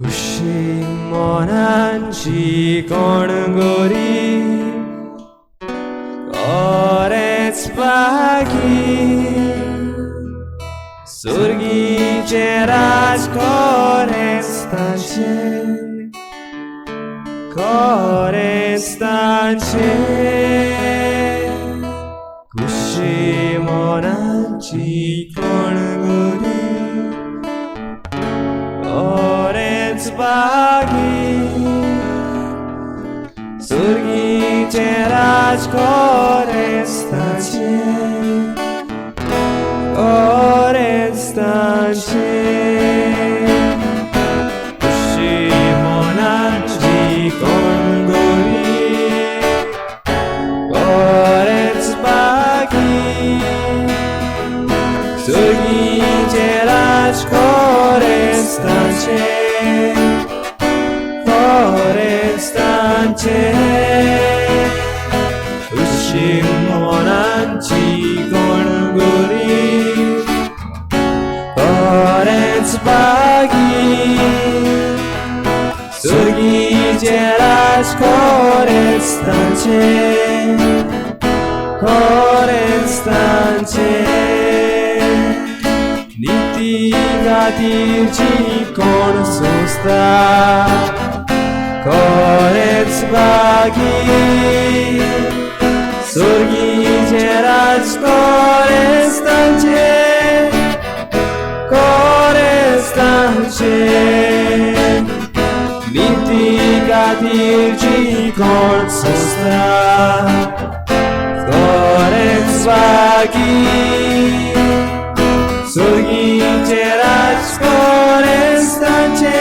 खुशी मनांची कोण गरीब खरेंच बागी सुर्गीचें राज खरेंच तांचें खरेंच तांचें खुशी मनांची कोण गरीब खरेंच बागी सुर्गीचें राज खरेंच तांचें खरेंच तांचें खुशी मनाची कोण गरीब खरेंच बागी सुर्गीचें राज खरेंच तांचें खरेंच तांचें खुशी मनाची कोण गरीब खरेंच बागी सुर्गीचें राज खरेंच तांचें खरेंच तांचें निती खातीरची कोण सोंसता खरेंच बागी सुर्गीचें राज खरेंच तांचें खरेंच तांचें निती खातीरची कोण सोंसता खरेंच बागी सुर्गीचें राज खरेंच तांचें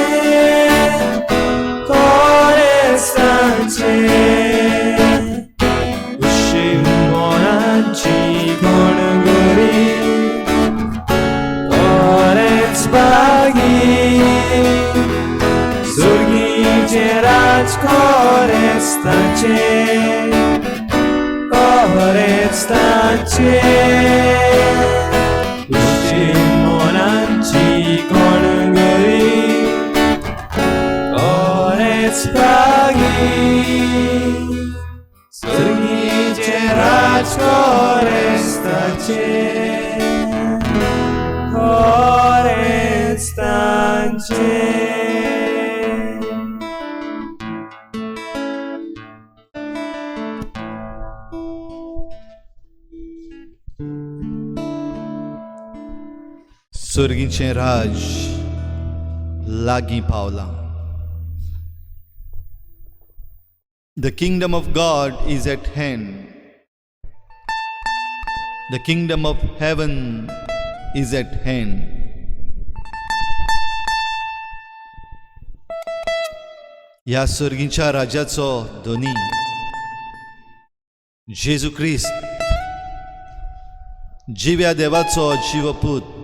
खरेंच तांचें खुशी मनाची कोण गरीब खरेंच बागी सुर्गीचें राज खरेंच तांचें खरेंच तांचें खुशी मनाची कोण गरीब खरेंच बागी सुर्गीचें राज खरेंच तांचें खरेंच तांचें. सुर्गीचें राज लागीं पावलां. The kingdom of God is at hand. The kingdom of heaven is at hand. ह्या सुर्गीच्या राज्याचो धनी जेजू क्रिस्त, जिव्या देवाचो जिवपूत,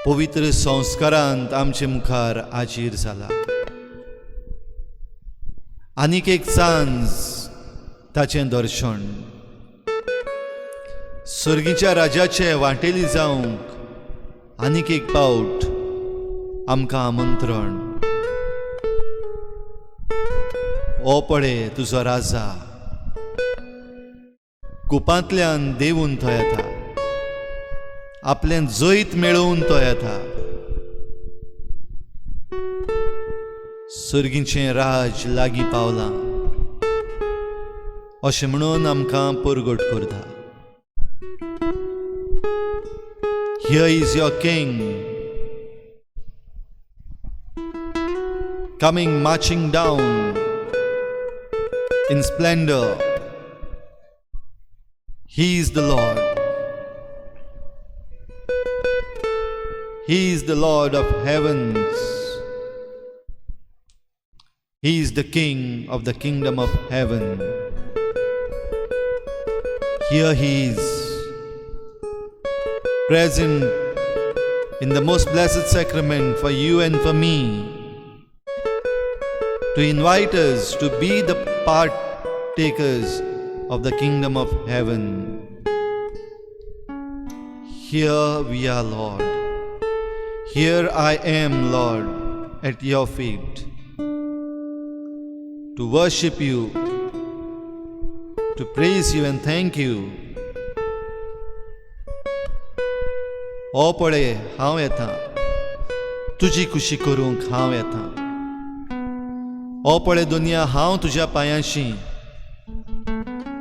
पवित्र संस्कारांत आमचे मुखार हाजीर जाला. आनीक एक चान्स ताचें दर्शन, सर्गीच्या राजाचे वांटेली जावंक आनीक एक पावट आमकां आमंत्रण. ओ पळे तुजो राजा कुपांतल्यान देवून तो येता, आपलें जैत मेळोवन तो येता. सर्गीचें राज लागीं पावलां अशें म्हणून आमकां परगट करता. Here is your king coming, marching down in splendor. He is the Lord. He is the Lord of heavens. He is the King of the kingdom of heaven. Here he is, present in the most blessed sacrament for you and for me, to invite us to be the partakers of the kingdom of heaven. Here we are, Lord. Here I am, Lord, at your feet to worship you, to praise you and thank you. ओ पळय, हांव येता, तुजी खुशी करूंक हांव येता. ओ पळय दुनिया, हांव तुज्या पांयांशी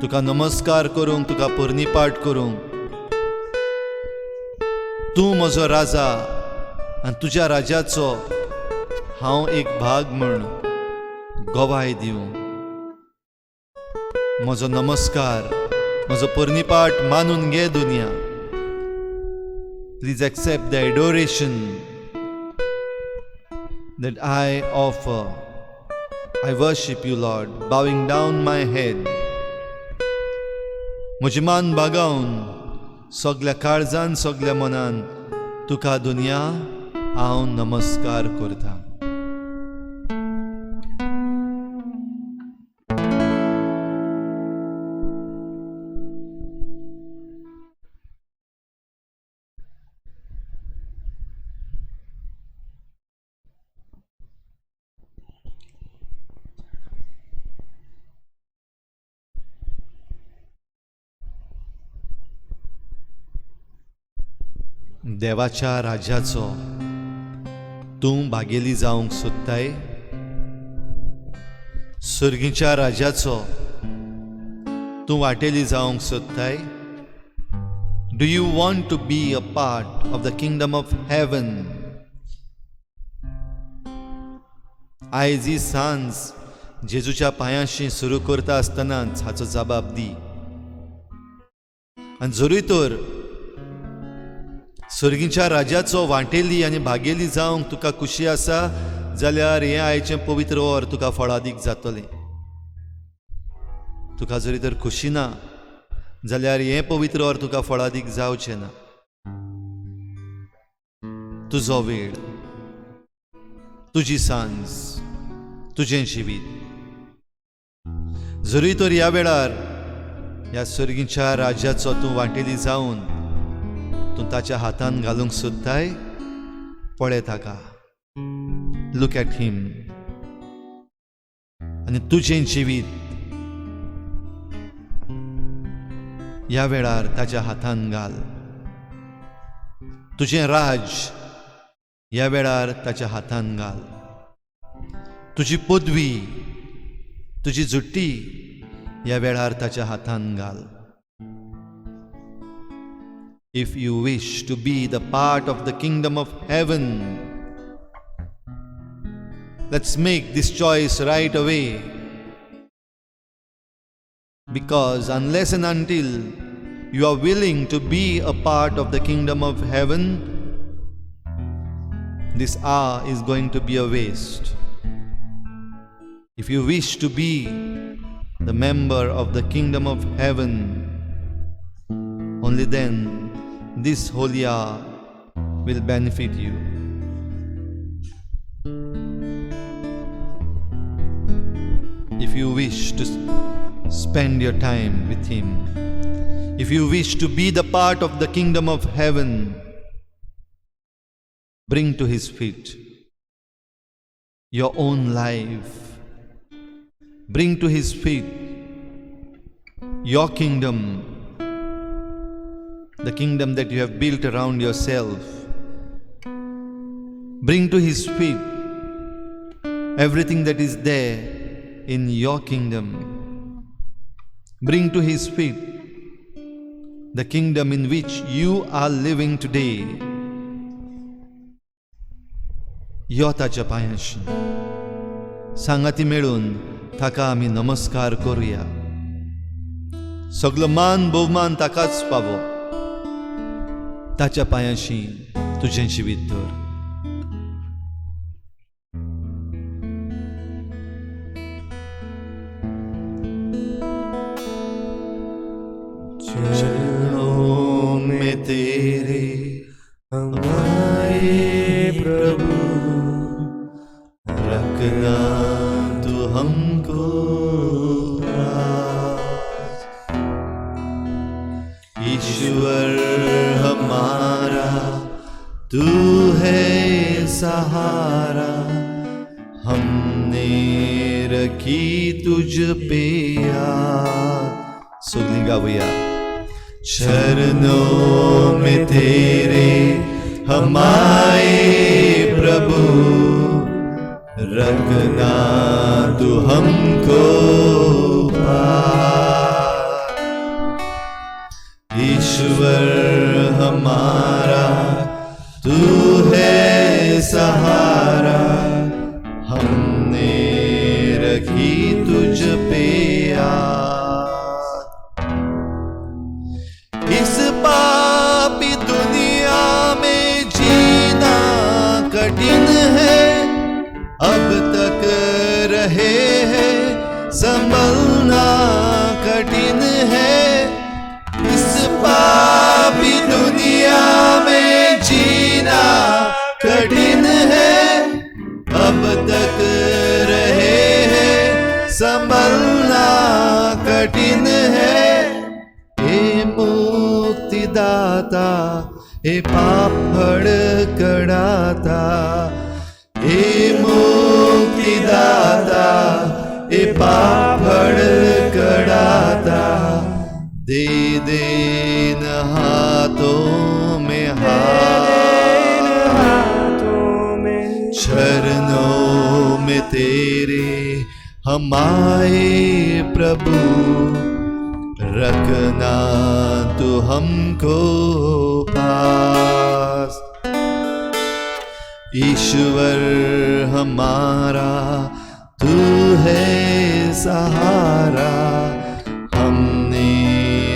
तुका नमस्कार करूंक, तुका पुर्णीपाठ करूंक. तूं म्हजो राजा आनी तुज्या राज्याचो हांव एक भाग म्हूण गवाय दिवं. म्हजो नमस्कार, म्हजो पुर्णीपाठ मानून घे दुनिया. Please accept the adoration that I offer. I worship you, Lord, bowing down my head. म्हजी मान बागावन सगल्या काळजान, सगल्या मनान तुका दुनिया हांव नमस्कार करता. देवाच्या राज्याचो तूं भागेली जावंक सोदताय? सर्गीच्या राज्याचो तूं वाटेली जावंक सोदताय? Do you want to be a part of the kingdom of heaven? आयज ही सांज जेजूच्या पांयांशी सुरू करता आसतनाच हाचो जबाब दी. आनी जरूय तर सर्गीच्या राज्याचो वांटेली आनी भागेली जावंक तुका खुशी आसा जाल्यार हें आयचें पवित्र वर तुका फळादीक जातलें. तुका जरी तर खुशी ना जाल्यार हें पवित्र वर तुका फळादीक जावचें ना. तुजो वेळ, तुजी सांज, तुजें जिवीत. जरूय तर ह्या वेळार ह्या सर्गीच्या राज्याचो तूं वांटेली जावन तूं ताच्या हातान घालूंक सोदताय, पळय ताका, look at him, आनी तुजें जिवीत ह्या वेळार ताच्या हातान घाल. तुजें राज ह्या वेळार ताच्या हातान घाल. तुजी पदवी, तुजी जुट्टी ह्या वेळार ताच्या हातान घाल. If you wish to be the part of the kingdom of heaven, let's make this choice right away. Because unless and until you are willing to be a part of the kingdom of heaven, this hour is going to be a waste. If you wish to be the member of the kingdom of heaven, only then this holy hour will benefit you. If you wish to spend your time with Him, if you wish to be the part of the kingdom of heaven, bring to His feet your own life. Bring to His feet your kingdom, the kingdom that you have built around yourself. Bring to His feet everything that is there in your kingdom. Bring to His feet the kingdom in which you are living today. यो ताच्या पांयांशी, सांगाती मेळून ताका आमी नमस्कार करुया. सगलो मान भोवमान ताकाच पावो. ताच्या पांयांशी तुजें जिवीत धर. चरणों में तेरे हमारे प्रभु, रखना तू हमको पास। ईश्वर हमारा तू है। सहारा, हमने रखी तुझ पे आस। सगळीं गावया। चरणों में तेरे हम आए प्रभु, रखना तू हमको पार। ईश्वर हमारा तू है सहारा, हमने रखी तुझ पे आस। इस पापी दुनिया में जीना कठिन है, अब तक रहे हैं संभलना कठिन है। इस पापी दुनिया में जीना कठिन है, अब तक रहे हैं संभलना कठिन है। हे मुक्तिदाता, हे पाप कड़ाता, हे मुक्तिदाता, हे पाप कड़ाता, दे दे न हाथों में हाथ, हाथों में। चरणों में तेरे हम आए प्रभु, रखना तू हमको पास। ईश्वर हमारा तू है सहारा, हमने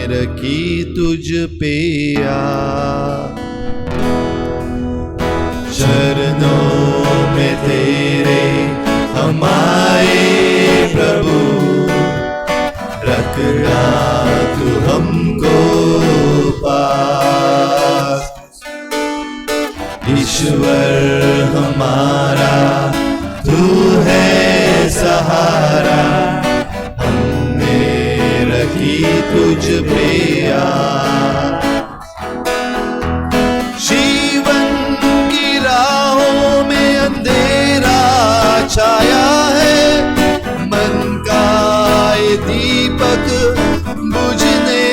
रखी तुझ पे आस। चरणों में तेरे हम आए प्रभु, रखना तू हमको पास। ईश्वर हमारा तू है सहारा, हमने रखी तुझ पे आस। जीवन की राहों में अंधेरा छाया है, मन का ये दीपक बुझने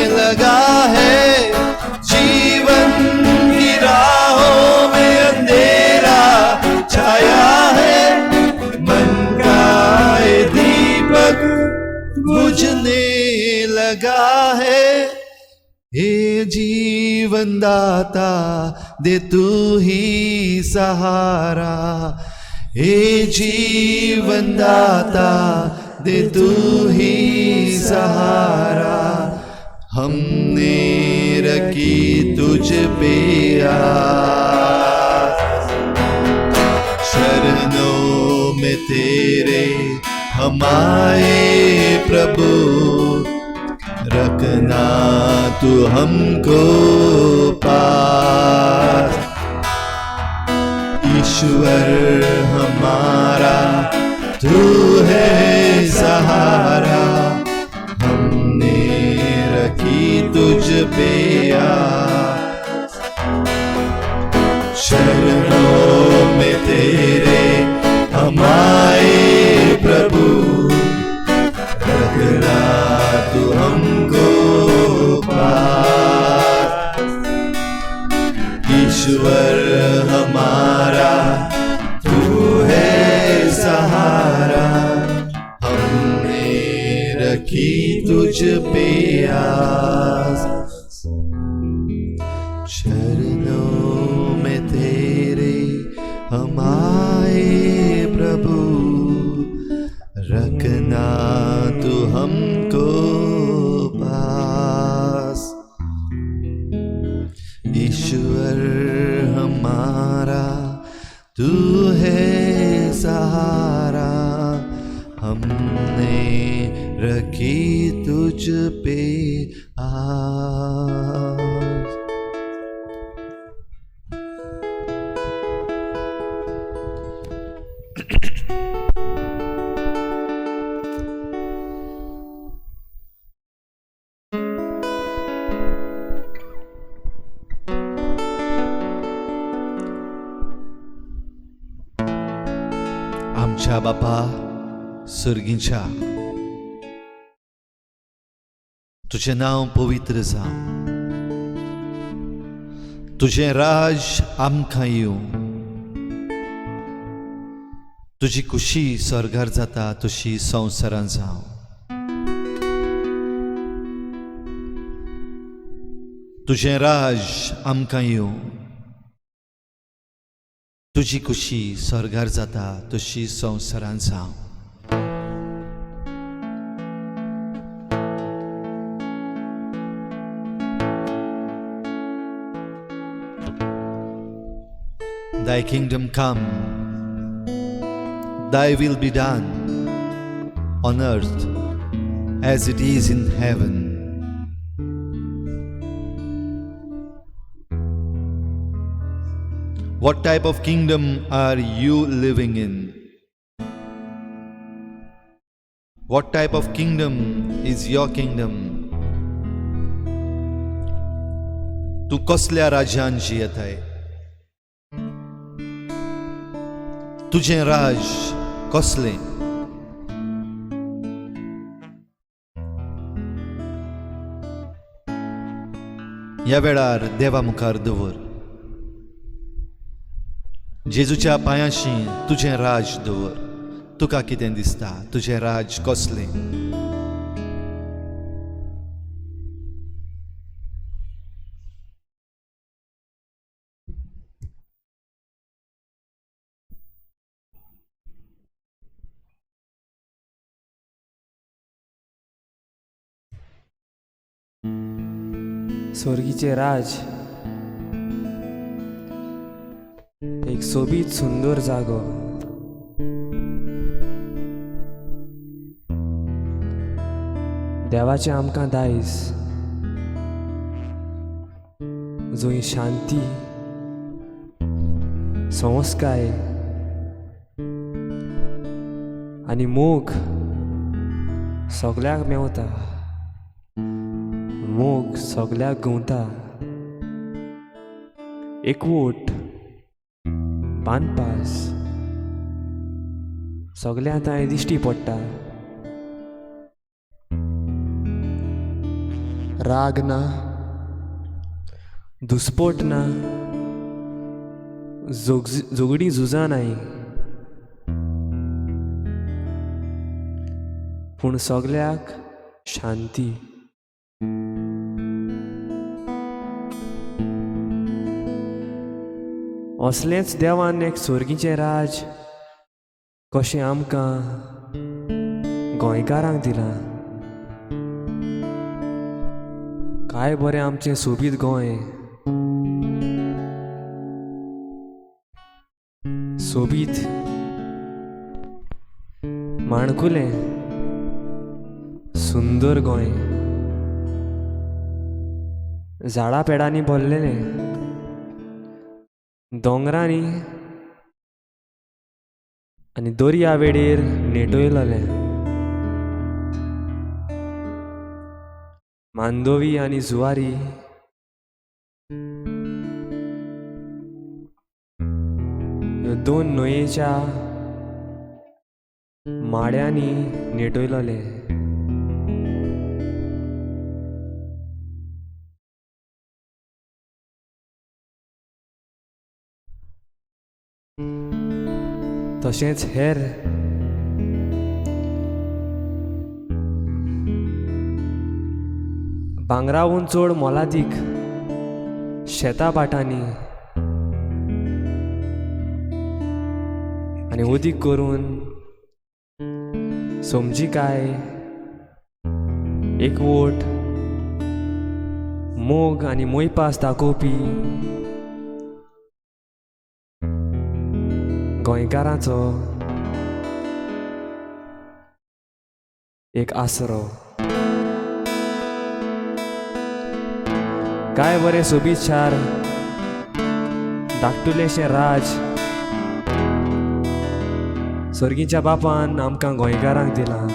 लगा है। जीवन की राहों में अंधेरा छाया है, मन का ये दीपक बुझने लगा है। हे जीवन दाता, दे तू ही सहारा, हे जीवन दाता, दे तू ही सहारा, हमने रखी तुझ पे आस। चरणों में तेरे हम आए प्रभु, रखना तू हमको पास। ईश्वर हमारा तू है सहारा, हमने रखी तुझ पे आस। चरणों में तेरे हम आए प्रभु, रखना तू हमको पास। ईश्वर हमारा तू है सहारा, हमने रखी तुझ पे आस। चरणों में तेरे हम आए प्रभु, रखना तू हमको पास। ईश्वर हमारा तू है सहारा, हमने रखी तुझ पे आस। आमच्या बापा सर्गींच्या, तुजें नांव पवित्र जावं, तुजें राज आमकां येवं, तुजी खुशी स्वर्गार जाता तशी संवसारांत जावं. तुजें राज आमकां येवं, तुजी खुशी स्वर्गार जाता तशी संवसारांत जावं. Thy kingdom come, Thy will be done on earth as it is in heaven. What type of kingdom are you living in? What type of kingdom is your kingdom? तूं कसल्या राज्यान जियेताय? तुजें राज कसलें? ह्या वेळार देवा मुखार दवर. जेजूच्या पांयाशी तुजें राज दवर. तुका कितें दिसता? तुजें राज कसलें? स्वर्गीचें राज एक सोबीत सुंदर जागो. देवाचें आमकां दायज जंय शांती, संस्काय आनी मोग सगळ्याक मेवता. मोग सगळ्याक गवता. एकवट, बांदपास सगळ्यांक थंय दिश्टी पडटा. राग ना, दुस्पोट ना, झगडीं झुजां नाय, पूण सगळ्याक शांती. असलेंच देवान एक स्वर्गीचें राज कशें आमकां गोंयकारांक दिलां. काय बरें आमचें सोबीत गोंय, सोबीत माणकुलें सुंदर गोंय, झाडां पेडांनी भरलेलें, दोंगरांनी आनी दर्या वेळेर नेटयलेलें. मांडवी आनी जुवारी ह्यो दोन न्हंयेच्या माड्यांनी नेटयलेलें. तशेंच हेर भांगरावून चड मोलादीक शेतां भाटांनी आनी उदीक करून समजिकाय, एकवट, मोग आनी मोयपास दाखोवपी गोंयकारांचो एक आसरो. काय बरें सोबीत शार, धाकटुलेशें राज स्वर्गीच्या बापान आमकां गोंयकारांक दिलां.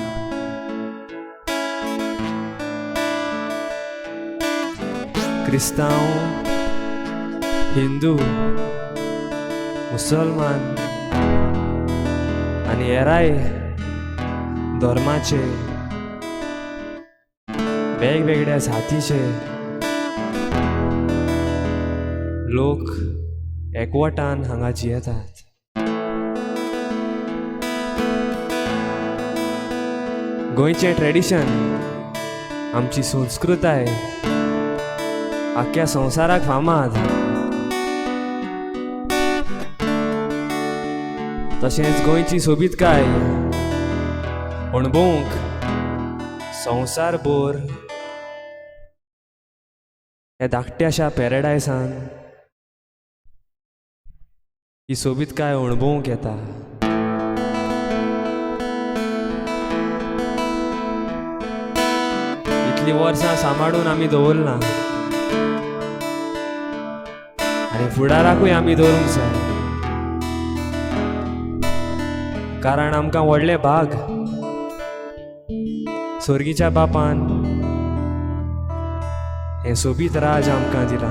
क्रिस्तांव, हिंदू, मुसलमान आनी हेराय धर्माचे वेगवेगळ्या जातीचे लोक एकवटान हांगा जियेतात. गोंयचें ट्रेडिशन, आमची संस्कृताय आख्ख्या संवसाराक फामाद. तशेंच गोंयची सोबीतकाय अणभवूंक संवसारभर ह्या धाकट्याशा पॅराडायसान ही सोबीतकाय अणभवूंक येता. इतलीं वर्सां सांबाळून आमी दवरलां आनी फुडाराकूय आमी दवरूंक जाय, कारण आमकां व्हडलें भाग स्वर्गीच्या बापान हें सोबीत राज आमकां दिलां.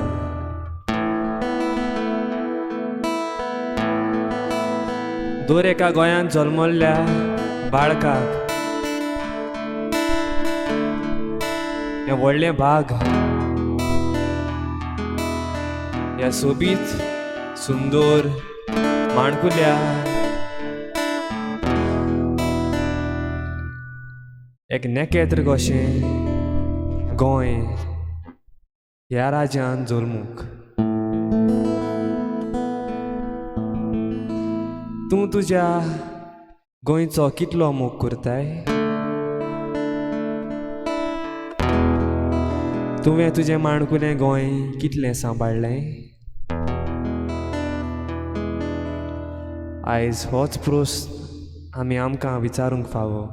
दर एका गोंयांत जल्मल्ल्या बाळकाक हें व्हडलें भाग ह्या सोबीत सुंदर माणकुल्या एक नेकेत्र कशें गोंय ह्या राज्यान जल्मूंक. तूं तुज्या गोंयचो कितलो मोग करताय? तुवें तुजें माणकुलें गोंय कितलें सांबाळ्ळें? आयज होच प्रस्न आमी आमकां विचारूंक फावो.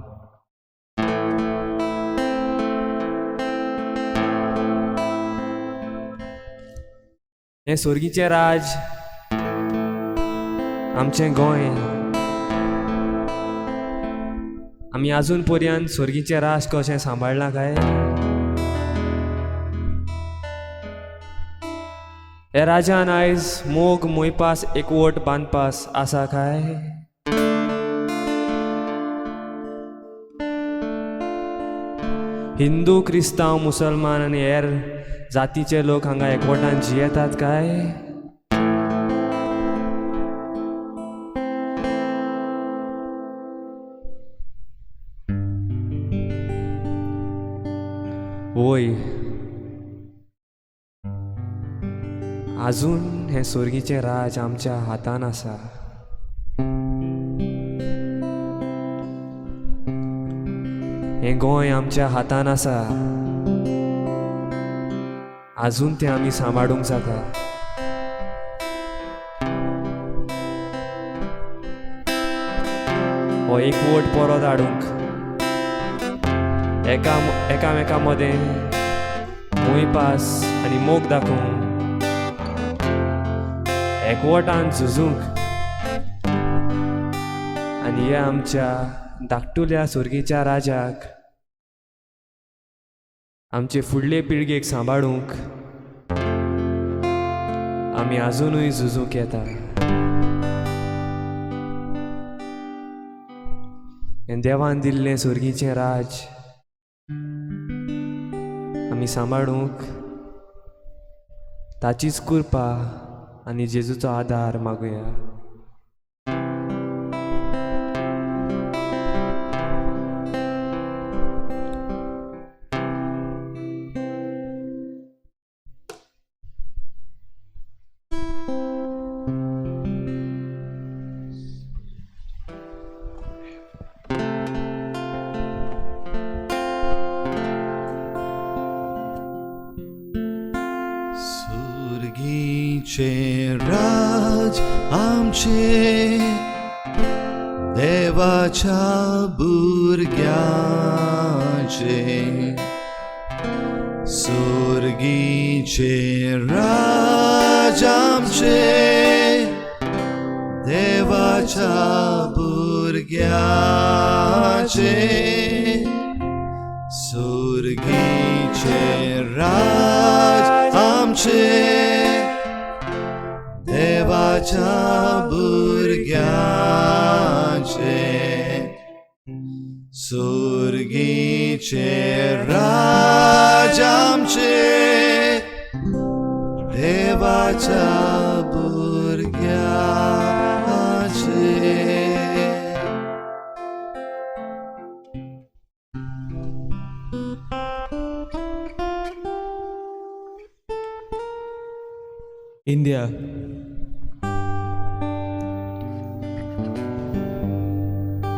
हें स्वर्गीचें राज आमचें गोंय आमी आजून पर्यंत स्वर्गीचें राज कशें सांबाळ्ळां काय? ह्या राजान आयज मोग मोयपास एकवट बांदपास आसा काय? हिंदू, क्रिस्तांव, मुसलमान आनी हेर जातीचे लोक हांगा एकवटान जियेतात काय? वय, आजून हें स्वर्गीचें राज आमच्या हातान आसा. हें गोंय आमच्या हातान आसा. आजून तें आमी सांबाळूंक जाता. हो एकवट परत हाडूंक एकामेका मदें मोयपास आनी मोग दाखोवंक एकवटान झुजूंक आनी ह्या आमच्या धाकटुल्या स्वर्गीच्या राजाक आमचे फुडले पिळगेक सांबाळूंक आमी आजुनूय झुजूंक येता. हें देवान दिल्लें स्वर्गीचें राज आमी सांबाळूंक ताचीच कृपा आनी जेजूचो आदार मागुया. सुर्गीचें राज आमचें देवाच्या भुरग्यांचें, सुर्गीचें राज आमचें देवाच्या भुरग्यांचें, सुर्गीचें राज आमचें देवाच्या भुरग्यांचें. सर्गीचें राज आमचें देवाच्या भुरग्याचें. India.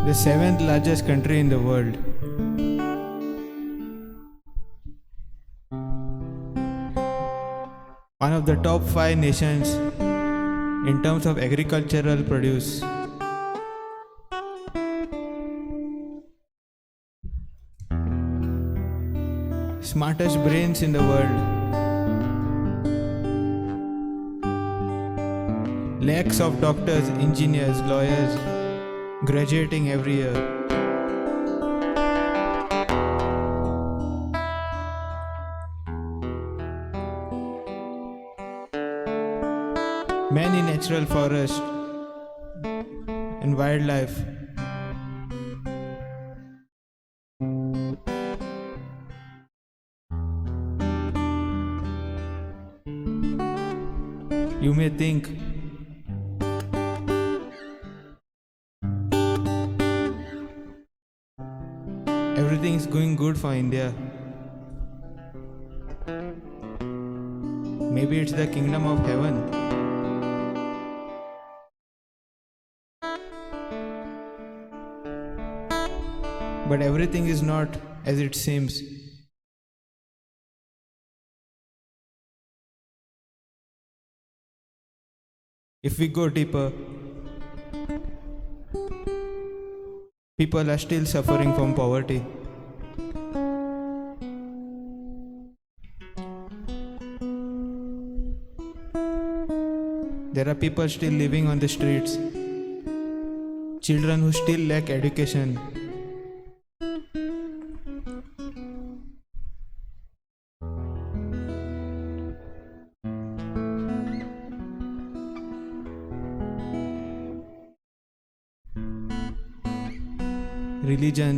The seventh largest country in the world. One of the top 5 nations in terms of agricultural produce. Smartest brains in the world. Lakhs of doctors, engineers, lawyers graduating every year. Many natural forests and wildlife. You may think everything is going good for India. Maybe it's the kingdom of heaven. But everything is not as it seems. If we go deeper, people are still suffering from poverty. There are people still living on the streets, children who still lack education. Religion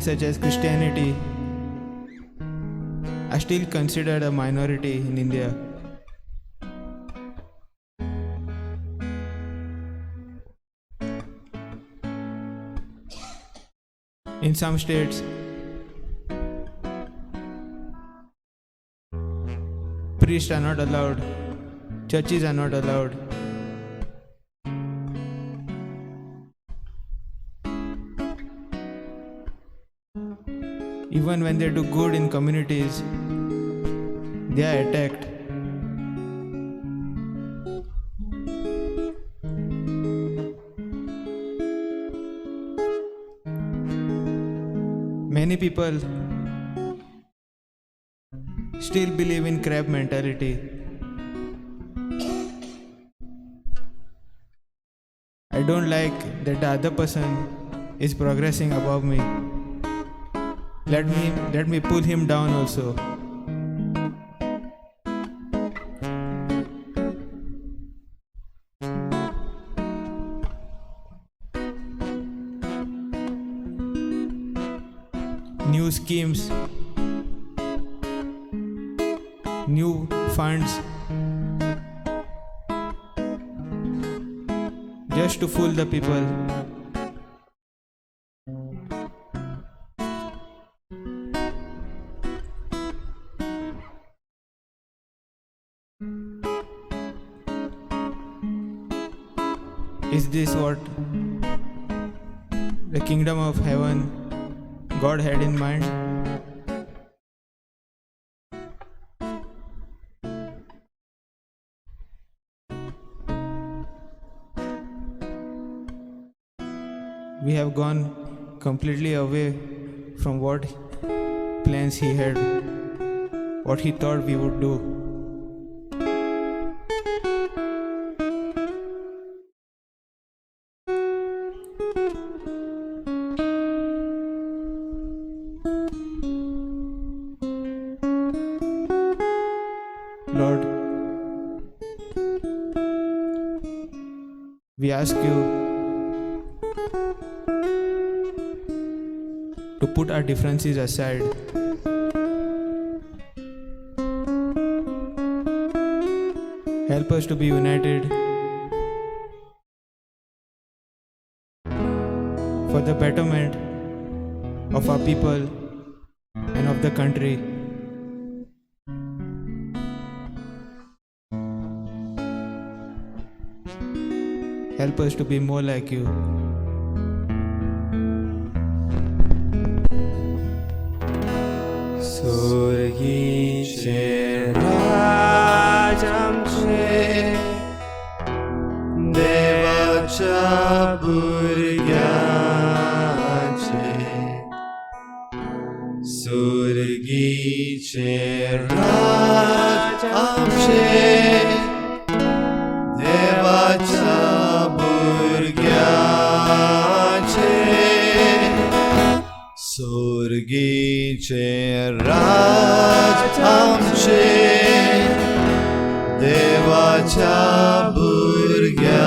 such as Christianity are still considered a minority in India. In some states, priests are not allowed, churches are not allowed. Even when they do good in communities, they are attacked. Many people still believe in crab mentality. I don't like that the other person is progressing above me. Let me pull him down also. New schemes, new funds, just to fool the people. Is this what the kingdom of heaven God had in mind? We have gone completely away from what plans he had, what he thought we would do. Lord, we ask you put our differences aside. Help us to be united for the betterment of our people and of the country. Help us to be more like you. सुर्गीचें राज आमचें देवाच्या भुरग्याचें सुर्गीचें राज आमचें देवाच्या भुरग्याचें सुर्गीचें राज आमचें देवाच्या भुरग्याचें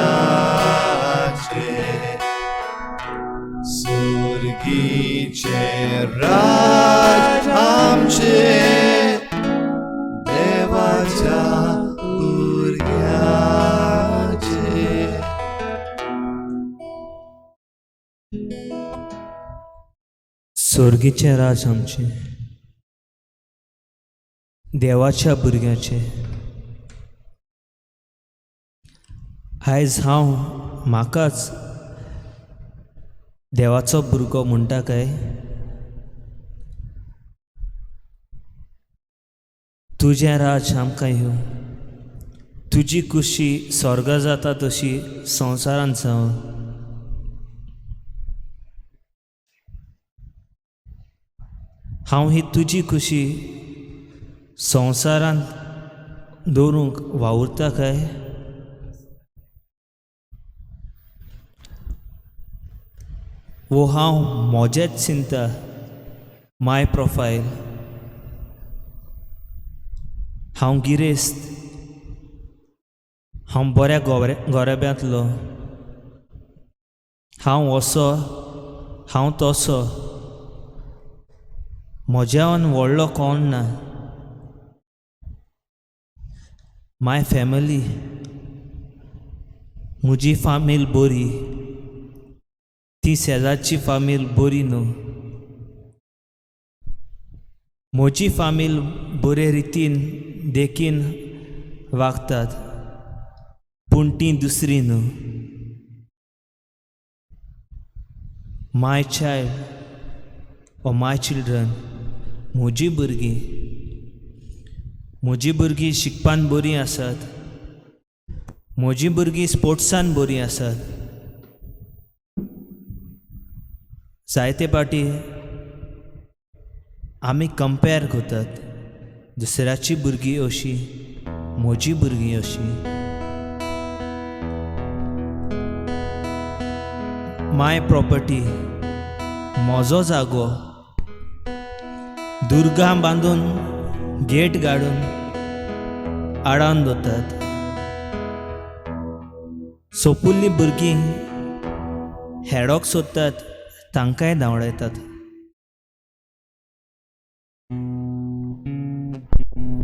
सुर्गीचें राज आमचें देवाच्या भुरग्याचें. सोर्गीचें राज आमचें देवाच्या भुरग्याचें. आयज हांव म्हाकाच देवाचो भुरगो म्हणटा काय? तुजें राज आमकां येवं, तुजी खुशी स्वर्गा जाता तशी संवसारांत जावं. हांव ही तुजी खुशी संवसारांत दवरूंक वावुरता काय? वो हांव म्हजेंच चिंता, माय प्रोफायल, हांव गिरेस्त, हांव बऱ्या गोरेब्यांतलो, हांव असो, हांव तसो, म्हज्यान व्हडलो कोण ना. माय फॅमिली, म्हजी फामील बरी, ती शेजारची फामील बरी न्हू. म्हजी फामील बरे रितीन देखीन वागतात, पूण ती दुसरी न्हू. My child or my children, म्हजी भुरगीं, म्हजी भुरगीं शिकपान बरीं आसात, म्हजी भुरगीं स्पोर्ट्सान बरीं आसात. जायते फावटी आमी कंपेर करतात, दुसऱ्याची भुरगीं अशीं, म्हजी भुरगीं अशीं. माय प्रॉपर्टी, म्हजो जागो, दुर्गां बांदून गेट गाडून आडावन दवरतात. सोपुल्लीं भुरगीं हेडोक सोदतात, तांकांय धांवडायतात.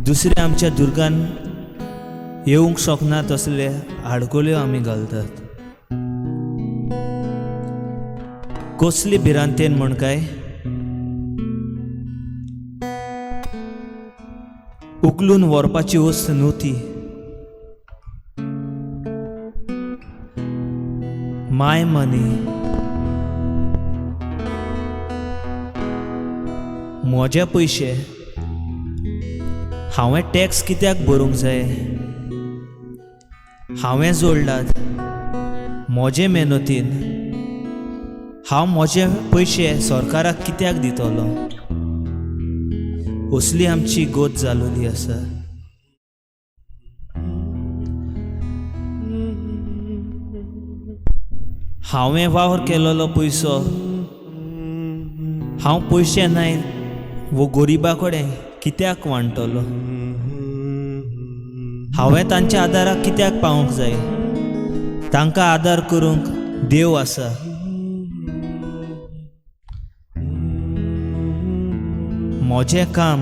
दुसरे आमच्या दुर्गान येवंक शकना तसले आडकोल्यो आमी घालतात. कसली भिरांतेन म्हण काय उखलून व्हरपाची वस्त न्हू ती. माय मनी, म्हजे पयशे, हांवें टॅक्स कित्याक भरूंक जाय? हांवें जोडलात म्हजे मेहनतीन, हांव म्हजे पयशे सरकाराक कित्याक दितलो? असली आमची गोत जालोली आसा. हांवें वावर केलेलो पयसो, हांव पयशे नाय वो गरिबा कडेन कित्याक वांटतलो? हांवें तांच्या आदाराक कित्याक पावूंक जाय? तांकां आदार करूंक देव आसा. म्हजें काम,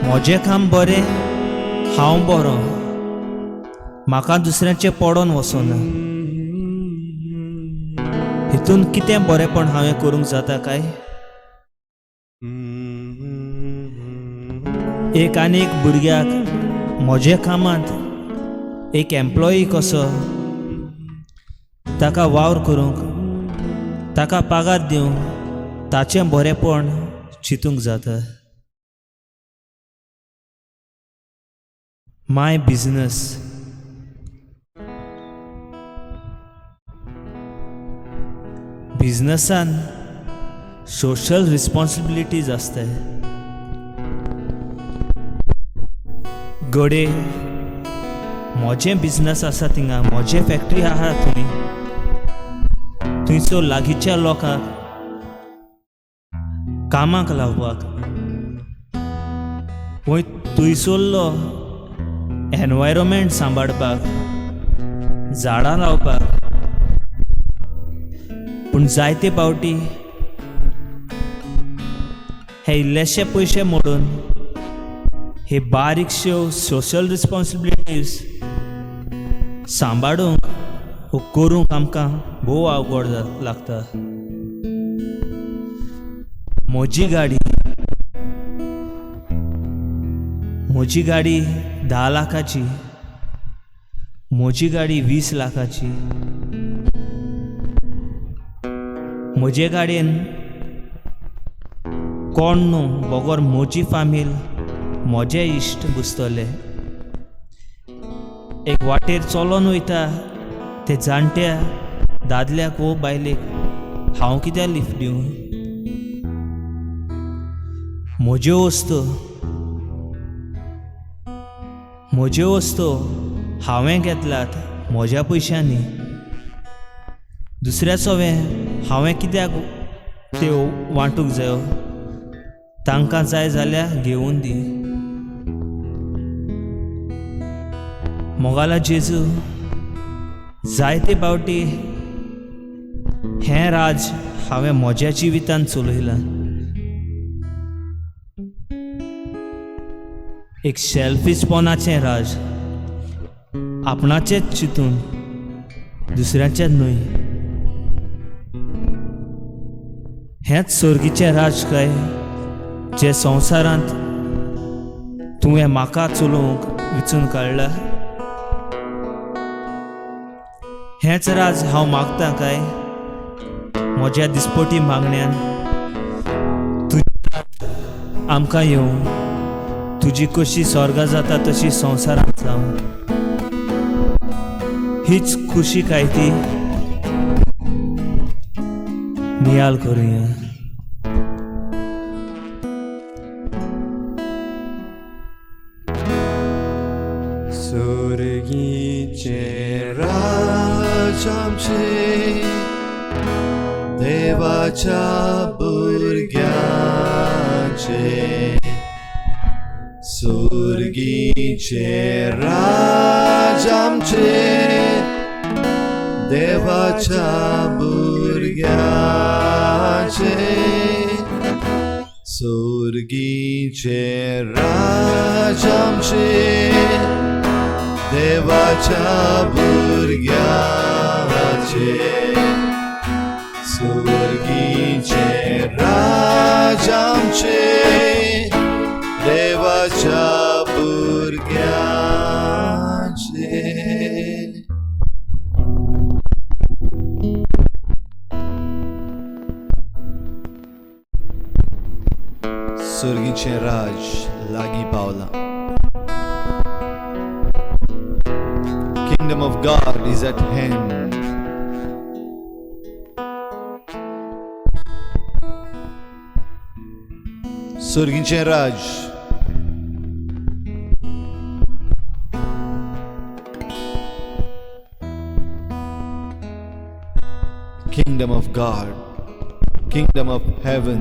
म्हजें काम बरें, हांव बरो, म्हाका दुसऱ्यांचें पडोन वचना. हितून कितें बरेंपण हांवें करूंक जाता काय? एक आनी एक भुरग्याक म्हज्या कामांत एक एम्प्लॉई कसो ताका वावर करूंक, ताका पागार दिवंक, ताचें बरेंपण चिंतूंक जाता. माय बिजनस, बिजनसान सोशल रिस्पॉन्सिबिलिटीज आसताय. घडये म्हजें बिजनस आसा थिंगा, म्हजें फॅक्ट्री आहा थंय, थंयसर लागींच्या लोकांक कामाक लावपाक, वय थंयसरलो एनवायरमेंट सांबाळपाक, झाडां लावपाक. पूण जायते फावटी हे इल्लेशे पयशे मोडून हे बारीकश्यो सोशल रिस्पॉन्सिबिलिटीज सांबाळूंक वो करूंक आमकां भोव अवघड लागता. म्हजी गाडी, म्हजी गाडी 10 लाखाची, म्हजी गाडी 20 लाखाची. म्हजे गाडयेन कोण न्हू बगर म्हजी फामील, म्हजे इश्ट बसतले. एक वाटेर चलोन वयता ते जाणट्या दादल्याक वो बायलेक हांव कित्याक लिफ्ट दिवं? म्हज्यो वस्तू, म्हज्यो वस्तू हांवें घेतल्यात म्हज्या पयशांनी, दुसऱ्या सोवें हांवें कित्याक त्यो वांटूंक जायो? तांकां जाय जाल्यार घेवन दी. मोगाला जेजू, जायते फावटी हें राज हांवें म्हज्या जिवितांत चलयलां. एक सेल्फिशपणाचें राज, आपणाचेंच चिंतून, दुसऱ्याचें न्हय. हेंच सर्गीचें राज काय जें संवसारांत तुवें म्हाका चलोवंक विचून काडलां? हेंच राज हांव मागता काय म्हज्या दिसपटी मागण्यान? तुजें आमकां येवं, तुजी कशी स्वर्गा जाता तशी संवसारांत जावं, हीच खुशी काय ती नियाल करुया. सुर्गीचें राज आमचें, देवाच्या भुरग्यांचें. सुर्गीचें राज आमचें, देवाच्या भुरग्यांचें. सुर्गीचें राज आमचें, देवाच्या भुरग्यांचें. सुर्गीचें राज आमचें, देवाच्या भुरग्यांचें. सर्गीचें राज लागीं पावलां. Kingdom of God is at hand. सर्गीचें Raj Kingdom of God, Kingdom of Heaven.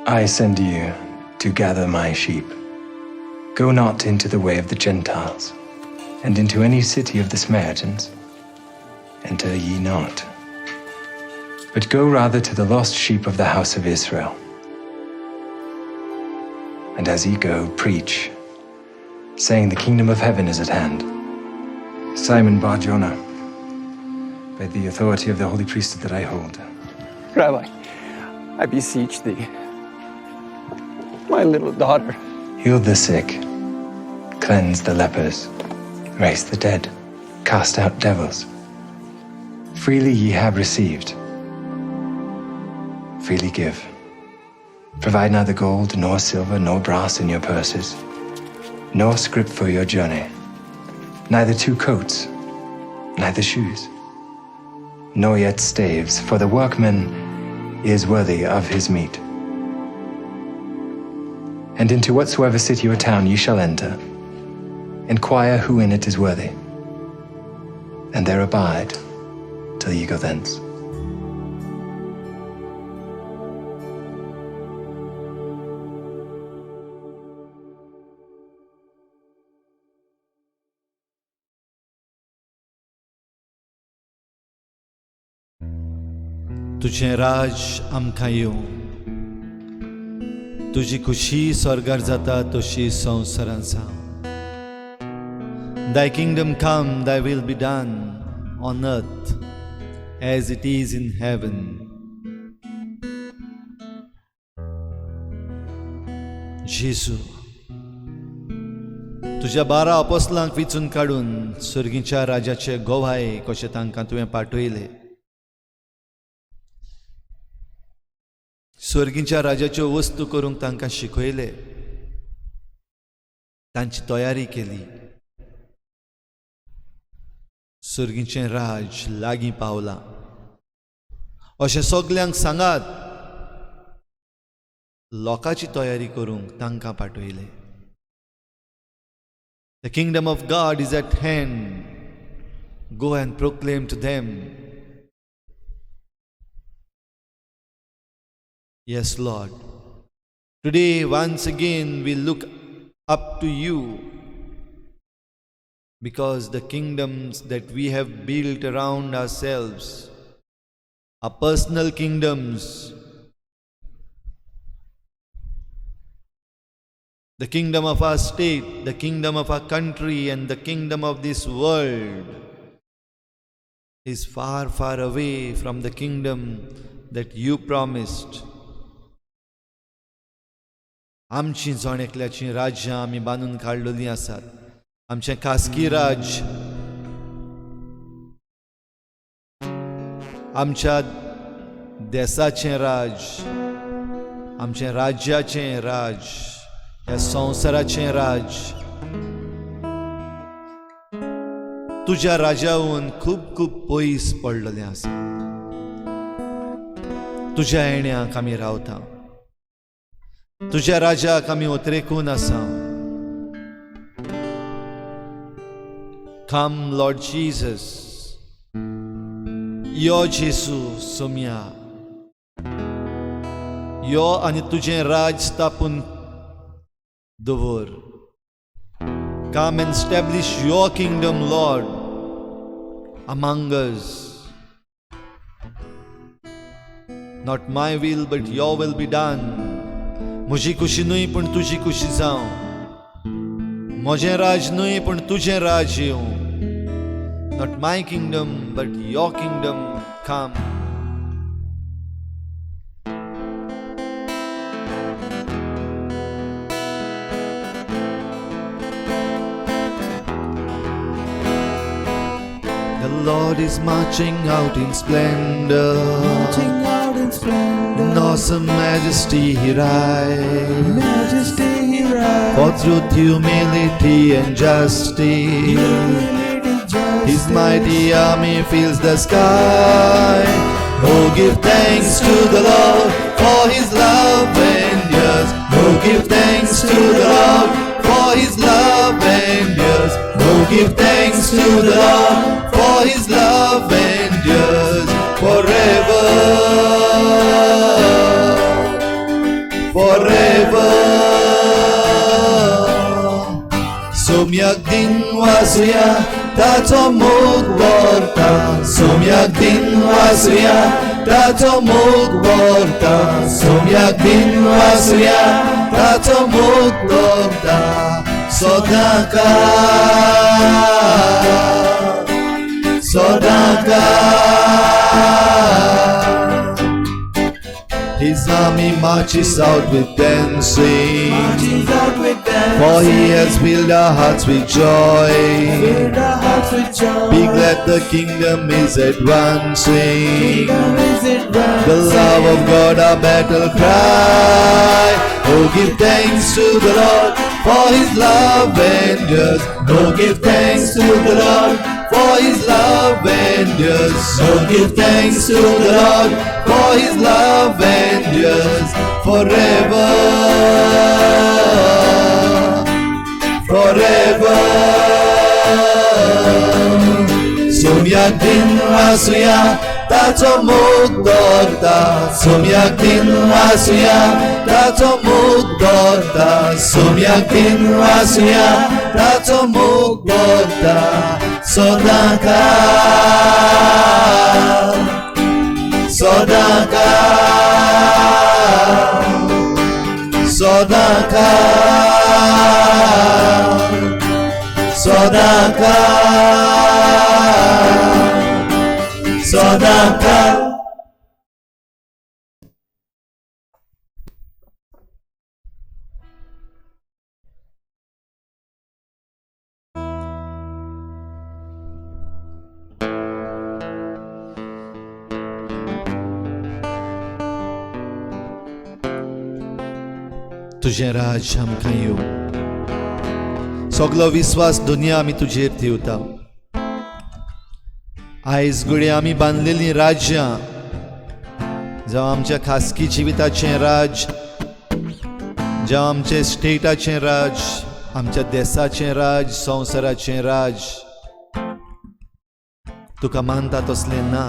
I send you to gather my sheep. Go not into the way of the Gentiles, and into any city of the Samaritans enter ye not. But go rather to the lost sheep of the house of Israel. And as ye go, preach, saying, The kingdom of heaven is at hand. Simon Bar-Jonah, by the authority of the holy priesthood that I hold. Rabbi, I beseech thee, my little daughter. Heal the sick, cleanse the lepers, raise the dead, cast out devils. Freely ye have received, freely give. Provide neither gold, nor silver, nor brass in your purses, nor scrip for your journey, neither 2 coats, neither shoes, nor yet staves, for the workman is worthy of his meat. And into whatsoever city or town ye shall enter, inquire who in it is worthy, and there abide till ye go thence. तुझें राज आमकां येवं, तुजी खुशी स्वर्गार जाता तशी संवसारांत जावं. Thy kingdom come, thy will be done on earth as it is in heaven. जेजू, तुज्या 12 अपोस्लांक विचून काडून सर्गीच्या राजाचे गोवाय कशें तांकां तुवें पाठयले. सर्गीच्या राजाच्यो वस्तू करूंक तांकां शिकयले, तांची तयारी केली. सर्गीचें राज लागीं पावलां अशें सगल्यांक सांगात, लोकांची तयारी करूंक तांकां पाठयले. The kingdom of God is at hand. Go and proclaim to them. Yes, Lord. Today, once again, we look up to you because the kingdoms that we have built around ourselves are personal kingdoms. The kingdom of our state, the kingdom of our country, and the kingdom of this world is far, far away from the kingdom that you promised. आमची जण एकल्याचीं राज्यां आमी बांदून काडलेलीं आसात. आमचें खासगी राज्य, आमच्या देसाचें राज, आमचें राज्याचें राज, ह्या संवसाराचें राज तुज्या राज्याहून खूब खूब पयस पडलेलें आसा. तुज्या येण्याक आमी रावता, तुज्या राजाक आमी ओतरेकून आसा. Come Lord Jesus, यो जेसू सोम्या, यो आनी तुजें राज स्थापून दवर. Come and establish your kingdom, Lord, among us. Not my will, but your will be done. म्हजी खुशी न्हय पूण तुजी खुशी जावं, म्हजें राज न्हय पूण तुजें राज येवं. Not my kingdom, but your kingdom come. The Lord is marching out in splendor. Marching out in splendor. In awesome majesty he rides. Majesty he rides. For truth, humility and justice. Humility, justice. His mighty army fills the sky. Oh, give thanks to the Lord, for his love endures. Oh, give thanks to the Lord, for his love endures. Oh, give thanks to the Lord, for his love endures forever. सोम्याक दिन वासुया ताचो मोग व्हरता. सोम्याक दिन वासुया ताचो मोग व्हरता. सोम्याक दिन वासुया ताचो मोग व्हरता. सदां काळ, सदां काळ. His army marches out with dancing, for he has filled our hearts with joy. Be glad the kingdom is advancing. The love of God our battle cry. Oh, give thanks to the Lord, for his love endures. Oh, give thanks to the Lord, for his love endures. Oh, give thanks to the Lord, for his love endures forever. Forever. सोम्याक दिन वासुया ताचो मोग दवरता. सोम्याक दिन वासुया ताचो मोग दवरता. सोम्याक दिन वासुया ताचो मोग दवरता. सदां काळ, सदां काळ, सदां काळ, सदां काळ, सदां काळ. तुजें राज्य आमकां येवं. सगलो विस्वास दुनिया आमी तुजेर दिवता. आयज घडये आमी बांदलेलीं राज्यां, जावं आमच्या खासगी जिविताचें राज्य, जावं आमच्या स्टेटाचें राज, आमच्या देसाचें राज, संवसाराचें राज, तुका मानता तसलें ना.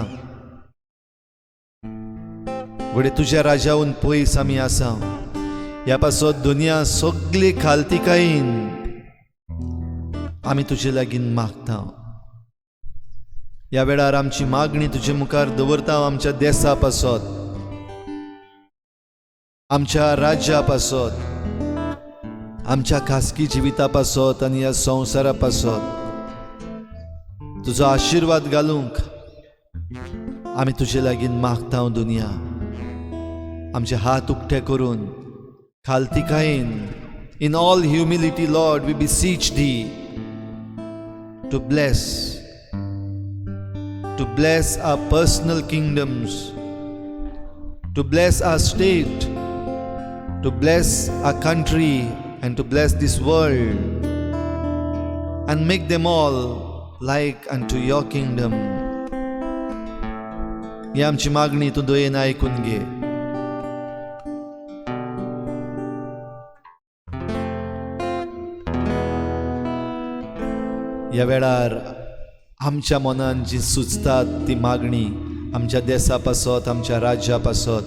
घडये तुज्या राज्याहून पयस आमी आसा. ह्या पासत दुनिया सगली खालतिकायेन आमी तुजे लागीं मागता. ह्या वेळार आमची मागणी तुजे मुखार दवरता. आमच्या देसा पासत, आमच्या राज्या पासत, आमच्या खासगी जिविता पासत आनी ह्या संवसारा पासत तुजो आशिर्वाद घालूंक आमी तुजे लागीं मागता. दुनिया आमचे हात उक्ते करून खालतिकायेन, in all humility, Lord, we beseech thee to bless our personal kingdoms, to bless our state, to bless our country, and to bless this world, and make them all like unto your kingdom. ही आमची मागणी तूं दयेन आयकून घे. ह्या वेळार आमच्या मनान जी सुचतात ती मागणी आमच्या देसा पासत, आमच्या राज्या पासत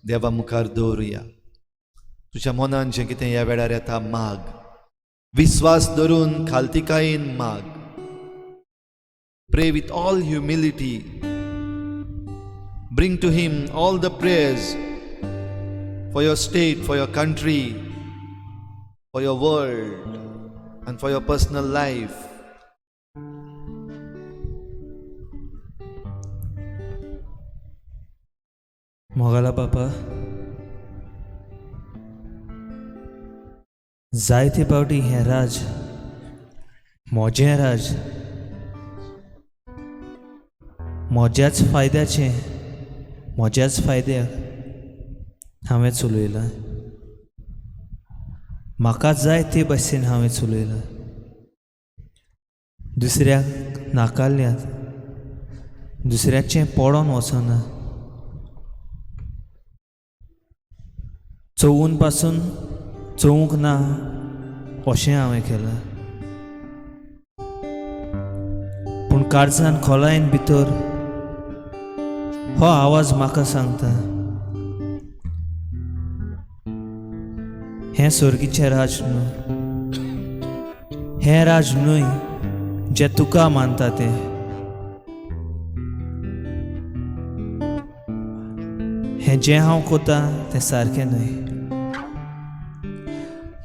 देवा मुखार दवरुया. तुज्या मनान जें कितें ह्या वेळार येता माग. विस्वास धरून खालतिकायेन माग. Pray with all humility. Bring to him all the prayers for your state, for your country, for your world, and for your personal life. मोगाला बापा, जायते फावटी हें राज, म्हजें राज, म्हज्याच फायद्याचें, म्हज्याच फायद्याक हांवें चलयलां. म्हाका जाय ते भशेन हांवें चलयलां. दुसऱ्याक नाकारल्यात, दुसऱ्याचें पडोन वचना. चोवून पासून चोवूंक ना अशें हांवें केलां. पूण काळजान खोलायेन भितर हो आवाज म्हाका सांगता, हें सर्गीचें राज न्हू. हें राज न्हय जें तुका मानता तें. हें जें हांव कोता तें सारकें न्हय.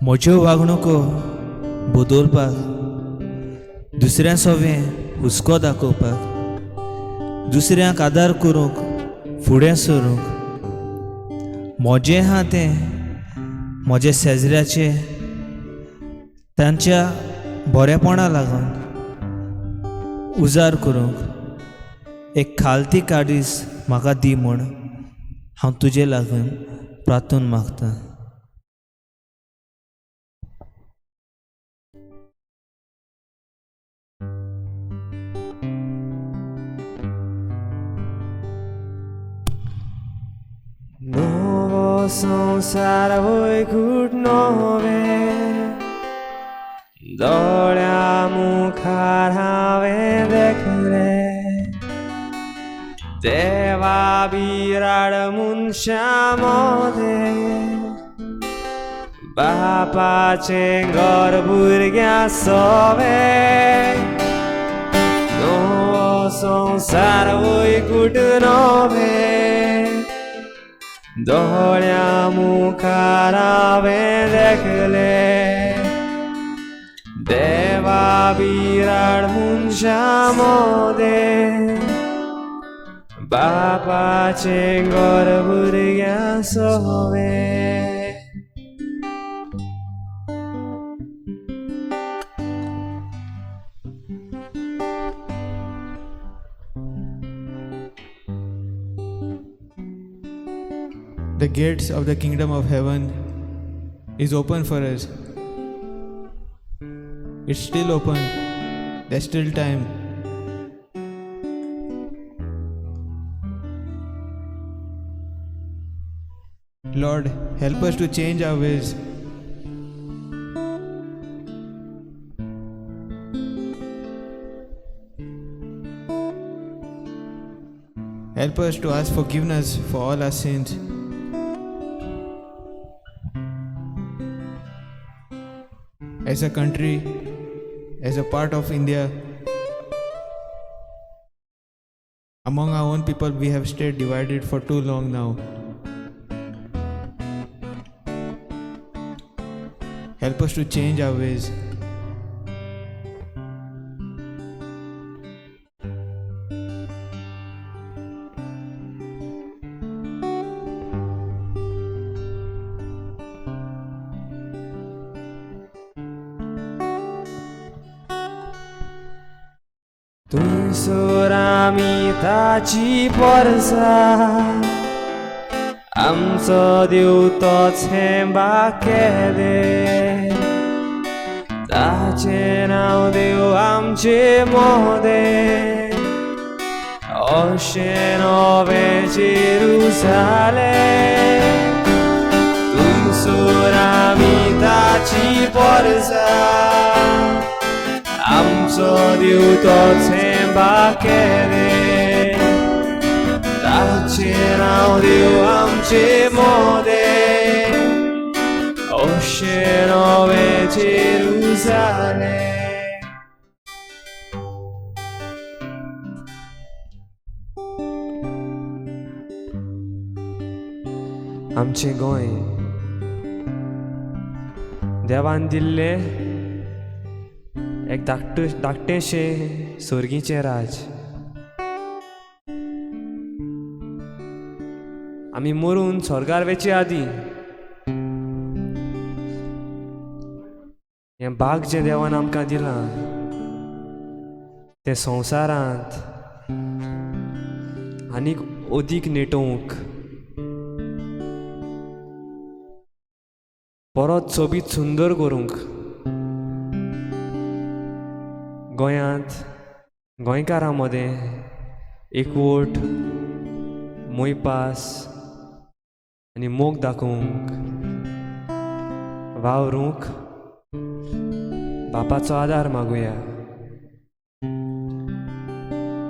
म्हज्यो वागणुको बदलपाक, दुसऱ्यां सवें हुस्को दाखोवपाक, दुसऱ्यांक आदार करूंक फुडें सरूंक, म्हजें आहा तें म्हज्या शेजऱ्याचें तांच्या बरेपणा लागून उजार करूंक एक खालती काडीस म्हाका दी म्हूण हांव तुजे लागून प्रार्थून मागतां. नवो संवसार वैकूट नवें दोळ्या मुखार हांवें देखलें, देवा बिराड मनशां मदें, बापाचें घर भुरग्यां सवें. नवो संवसार वैकूट नवें दोळ्या मुखार हांवें देखलें, देवा बिराड मनशां मदें, बापाचें घर भुरग्यां सवें. The gates of the kingdom of heaven is open for us. It's still open. There's still time. Lord, help us to change our ways. Help us to ask forgiveness for all our sins. As a country, as a part of India, among our own people, we have stayed divided for too long now. Help us to change our ways. थंयसर आमी ताची परसा, आमचो देव तोच हें बाकेलें, ताचें नांव देव आमचे मोदें, अशें नवें जेरुजालें. थंयसर आमी ताची परसा, आमचो देव तोच हें बाकेलें, ताचें नांव देव आमचे मोदें, अशें नवें जेरुजालें. आमचें गोंय देवान दिल्लें एक धाकटेंशें सोर्गीचें राज. आमी मरून स्वर्गार वेचे आदीं हें भाग जें देवान आमकां दिलां तें संवसारांत आनीक अदीक नेटोवंक, परत सोबीत सुंदर करूंक, गोंयांत गोंयकारां मदें एकवट, मोयपास आनी मोग दाखोवंक वावरूंक बापाचो आदार मागुया.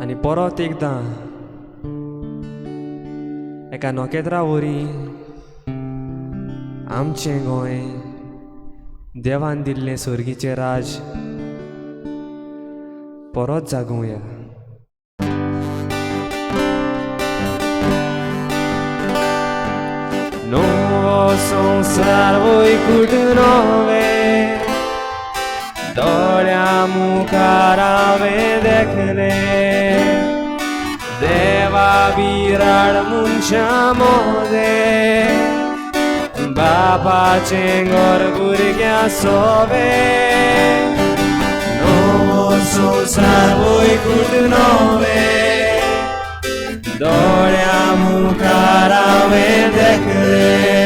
आनी परत एकदां एका नखेत्रा वरी आमचें गोंय देवान दिल्लें सोर्गीचें राज परत जागोवया. नवो संवसार वैकूट नवें दोळ्या मुखार हांवें देखलें. देवा बिराड मनशां मोदें, बापाचें घर भुरग्यां सोवें. नवो संवसार वैकूट नवें, दोळ्या मुखार हांवें देखलें.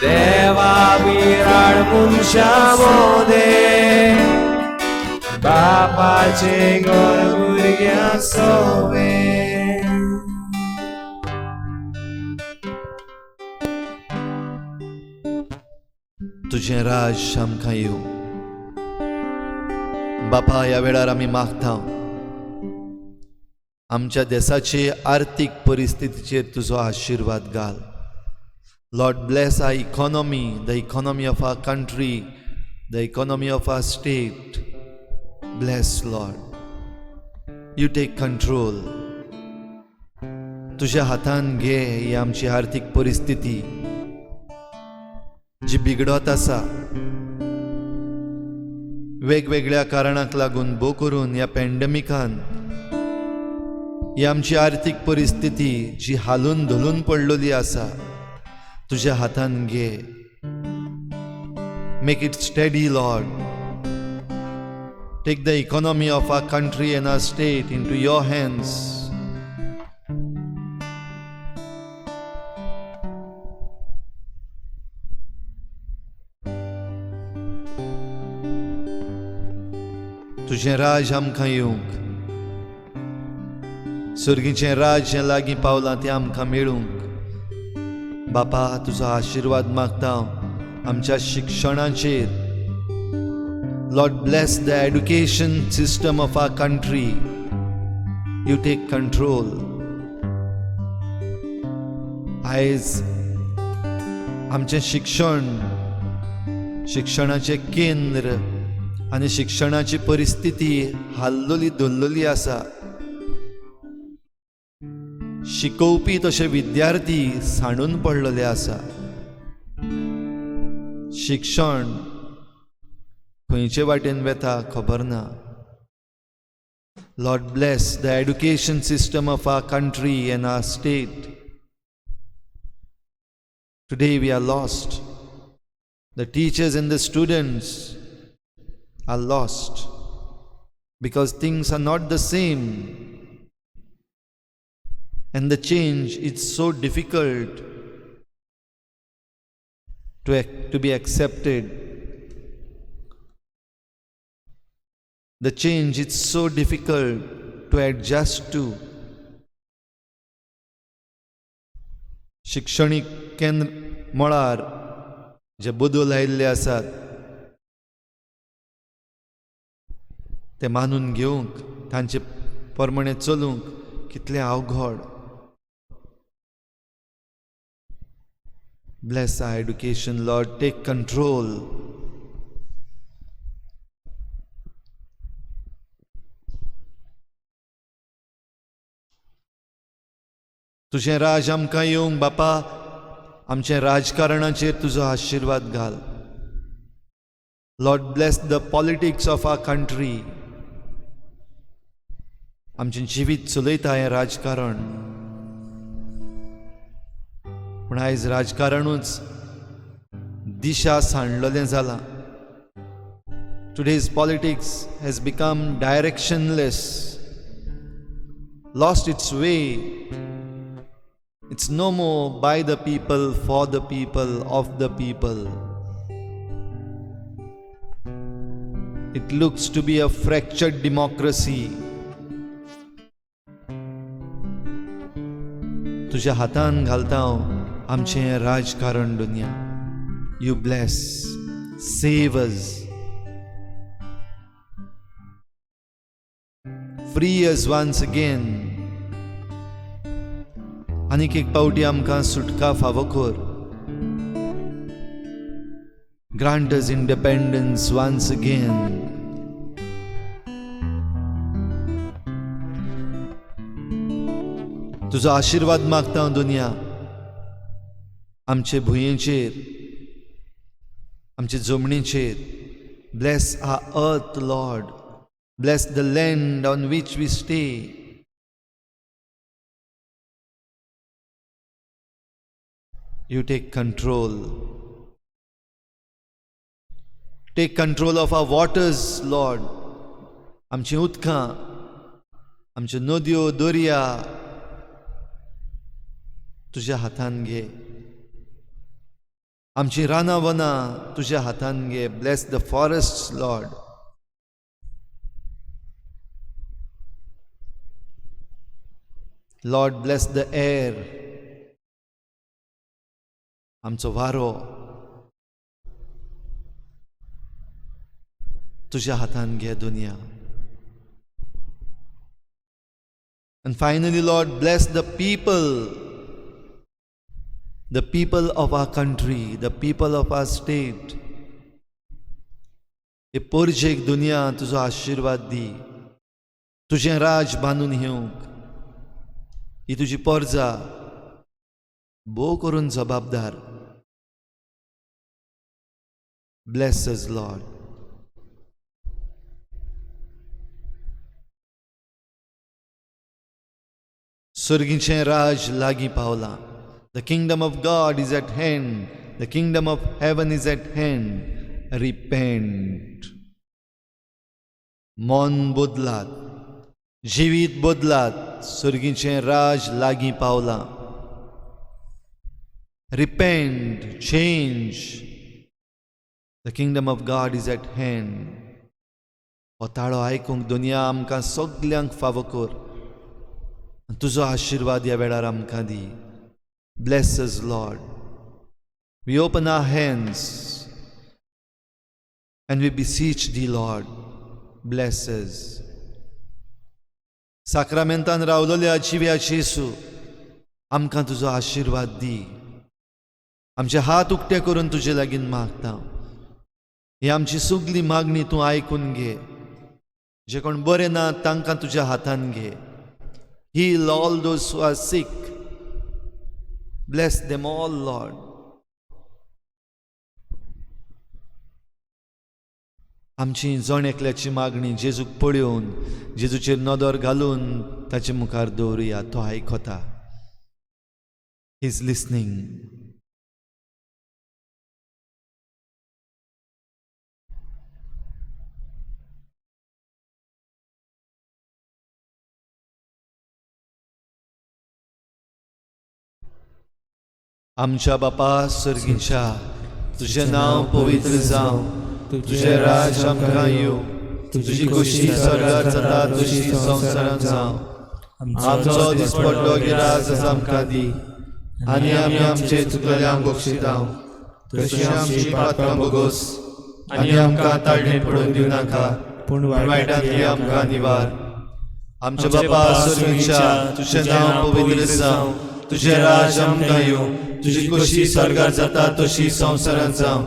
देवा बिराड मनशां मोदें, बापाचें घर भुरग्यां सोवें. तुजें राज आमकां येवं बापा. ह्या वेळार आमी मागता, आमच्या देसाचे आर्थीक परिस्थितीचेर तुजो आशिर्वाद घाल. Lord, bless our economy, the economy of our country, the economy of our state. Bless, Lord, you take control. तुज्या हातान घे ही आमची आर्थीक परिस्थिती जी बिगडत आसा वेगवेगळ्या कारणाक लागून. भोव करून ह्या पॅन्डेमिकान ही आमची आर्थीक परिस्थिती जी हालून धोलून पडलेली आसा, तुज्या हातान घे. Make it steady, Lord. Take the economy of our country and our state into your hands. तुजें राज आमकां येवंक, सर्गीचें राज जें लागीं पावलां तें आमकां मेळूंक. बापा, तुजो आशिर्वाद मागता आमच्या शिक्षणाचेर. Lord, bless the education system of our country. You take control. आयज आमचें शिक्षण, शिक्षणाचें केंद्र आनी शिक्षणाची परिस्थिती हाल्लोली धोल्लोली आसा. शिकोवपी तशे विद्यार्थी सांडून पडलेले आसा. शिक्षण खंयचे वाटेन वेता खबर ना. Lord, bless the education system of our country and our state. Today we are lost. The teachers and the students are lost because things are not the same and the change is so difficult to be accepted. The change is so difficult to adjust to. शिक्षणीक केंद्र मळार जे बदल आयिल्ले आसात ते मानून घेवंक, तांचे प्रमाणे चलूंक कितलें अवघड. Bless our education, Lord. Take control. तुजें राज आमकां येवंक बापा. आमच्या राजकारणाचेर तुजो आशिर्वाद घाल. Lord, bless the politics of our country. आमचें जिवीत चलयता हें राजकारण, पूण आयज राजकारणूच दिशा सांडलेलें जालां. Today's politics has become directionless, lost its way. It's no more by the people, for the people, of the people. It looks to be a fractured democracy. तुझ्या हातान घालता हांव आमचें राजकारण दुनिया. You bless, save us, free us once again. आनीक एक पावटी आमकां सुटका फावो कर. Grant us independence once again. तुजो आशिर्वाद मागता हांव दुनिया, आमचे भुंयेचेर, आमचे जमनीचेर. Bless our earth, Lord. Bless the land on which we stay. You take control. Take control of our waters, Lord. आमची उदकां, आमच्यो नदयो, दर्या तुज्या हातान घे. आमची रानां वनां तुज्या हातान घे. Bless the forest, Lord. Lord, bless the air, आमचो वारो तुज्या हातान घे दुनिया. And finally, Lord, bless the people of our country, the people of our state. हे पोरजेक दुनिया तुजो आशिर्वाद दी, तुजें राज बांदून घेवंक ही तुजी पोरजा भोव करून जबाबदार. Bless us, Lord. सर्गीचें राज लागीं पावलां. The kingdom of God is at hand. The kingdom of heaven is at hand. Repent. मन बदलात, जिवीत बदलात, सर्गीचें राज लागीं पावलां. Repent, change. The kingdom of God is at hand. हो ताळो आयकूंक दुनिया आमकां सगल्यांक फावो कर. तुजो आशिर्वाद ह्या वेळार आमकां दी. Bless us, Lord. We open our hands and we beseech thee, Lord, bless us. साक्रामेंतान रावलोल्या जिव्या जेसू, आमकां तुजो आशिर्वाद दी. आमचे हात उक्ते करून तुजे लागीं मागता. ही आमची सगली मागणी तूं आयकून घे. जे कोण बरे ना तांकां तुज्या हातान घे. Heal all those who are sick. Bless them all, Lord. आमची जण एकल्याची मागणी जेजूक पळोवन, जेजूचेर नदर घालून ताचे मुखार दवरुया. तो आयकता. He is listening. आमच्या बापा सर्गीच्या, तुजें नांव पवित्र जावं, तुजें राज आमकां येवं, तुजी खोशी स्वर्गार जाता तशी संवसारांत जावं. आमचो दिसपट्टो गिरास आमकां दी, आनी आमी आमचे चुकलेल्यांक बक्षिता तशी आमची पातकां भोगोस, आनी आमकां ताळणें पडून दिवं नाका, पूण वायटांतली आमकां निवार. आमच्या बापा सर्गीच्या, तुजें नांव पवित्र जावं, तुजें राज आमकां येवं, तुजी खोशी स्वर्गार जाता तशी संवसारांत जावं.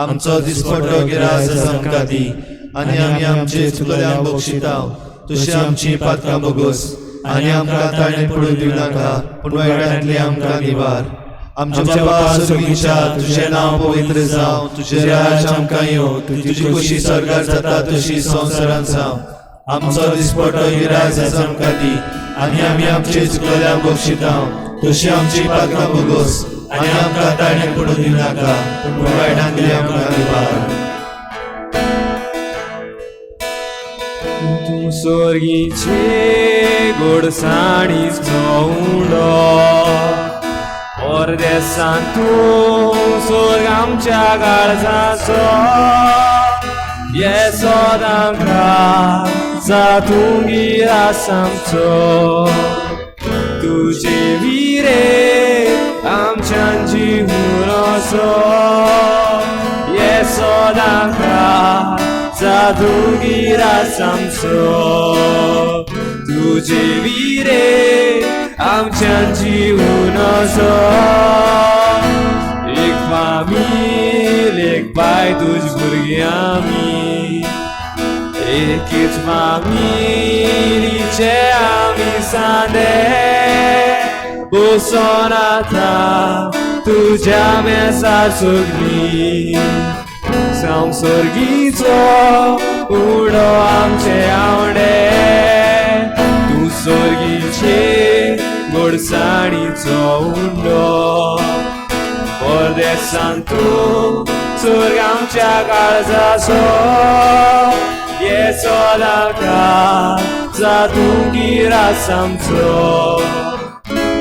आमचो दिसपट्टो गिरास आमकां दी, आनी आमी आमचे चुकलेल्यांक बक्षिता तशी आमची पातकां भोगोस, आनी आमकां ताळणें पडून दिवं नाका, पूण वायटांतली आमकां निवार. आमच्या बापा सर्गीच्या, तुजें नांव पवित्र जावं, तुजें राज आमकां येवं, तुजी खोशी स्वर्गार जाता तशी संवसारांत जावं. आमचो दिसपट्टो गिरास आमकां दी, आनी आमी आमचे चुकलेल्यांक बक्षिता तशी आमची पातकां भोगोस, आनी आमकां ताळणें पडून दिवं नाका, पूण वायटांतली आमकां निवार. तूं सर्गीचे गोडसाणीचो उंडो, परदेसान तूं स्वर्ग आमच्या काळजाचो, ये सदांकाळ जा तूं गिरास आमचो. तुजे विरे आमच्यान जिवून असो, ये सदांकाळ जा तूं गिरास आमचो. तुजे विरे आमच्यान जिवून असो, एक फामील एक बाय तुज भुरगीं आमी, एकीच फामिलीचे आमी सांदे. बसोन आतां तुज्या मेजार सगळीं संसर्गीचो उडो आमचे आवडे तूं सर्गीचे गोडसाणीचो उंडो परदेसान तूं सर्ग आमच्या काळजाचो ये सदांका जा तूं गिरास आमचो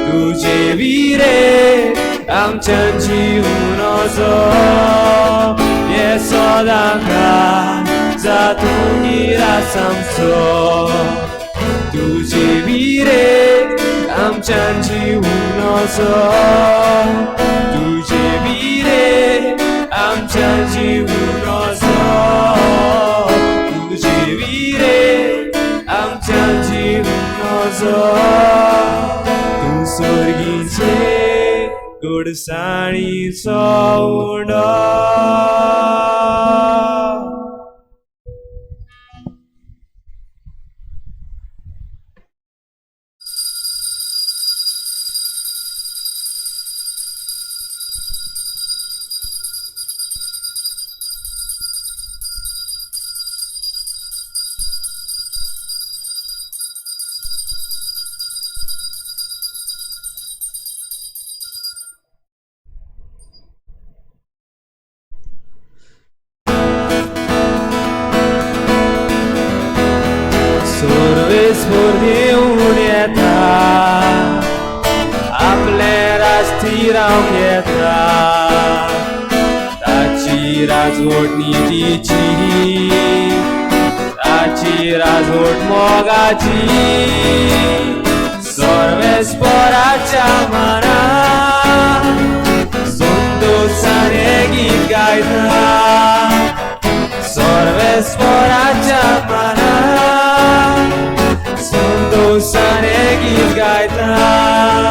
तुजे विरे आमच्यान जिवनाचो ये सदांका जा तूं गिरास आमचो तुजे विरे आमच्यान जिवनाचो तुजे विरे आमच्यान जिवनाचो तुजे विरे आमच्यान जिवनाचो तूं सर्गीचे गोडसाणीचो उंडो. सर्वेस्पर घेवन येता आपलें राज थिरावंक येता ताची राजवट नितीची ताची राजवट मोगाची सर्वेस्पराच्या मनात संतोषान हें गीत गायता सर्वेस्पराच्या मनात संतोषान हें गीत गायता.